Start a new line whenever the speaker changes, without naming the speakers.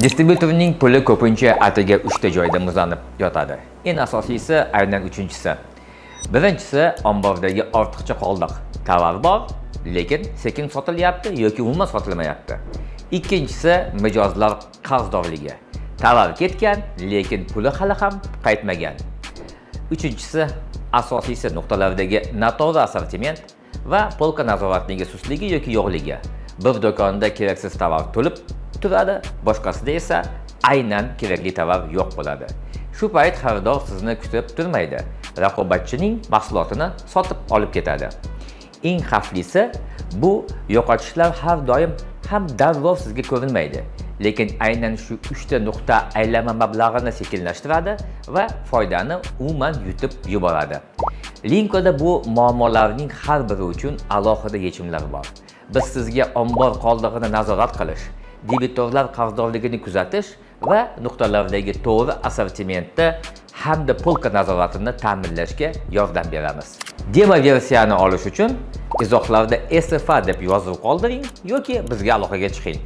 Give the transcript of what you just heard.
Distribyutorning puli ko'pincha atigi uchta joyda muzlanib yotadi. Eng asosiysi aynan uchinchisi. Birinchisi, ombordagi ortiqcha qoldiq. Tovar bor, lekin sekin sotilyapti yoki umuman sotilmayapti. Ikkinchisi, mijozlar qarzdorligi. Tovar ketgan, lekin puli hali ham qaytmagan. Uchinchisi, asosiysi, nuqtalardagi noto'g'ri assortiment va polka nazoratining sustligi yoki yo'qligi. Bir do'konda keraksiz tovar to'lib turadi, boshqasida esa aynan kerakli tovar yo'q bo'ladi. Shu payt xaridor sizni kutib turmaydi. Raqobatchining mahsulotini sotib olib ketadi. Eng xavflisi, bu yo'qotishlar har doim ham darrov sizga ko'rinmaydi. Lekin aynan shu uchta nuqta aylanma mablag'ini sekinlashtiradi va foydani umuman yutib yuboradi. Linkoda bu muammolarning har biri uchun alohida yechimlar bor. Biz sizga ombor qoldig'ini nazorat qilish, debitorlar qarzdorligini kuzatish va nuqtalardagi to'g'ri assortimentni hamda polka nazoratini ta'minlashga yordam beramiz. Demo versiyani olish uchun izohlarda SFA deb yozib qoldiring yoki bizga aloqaga chiqing.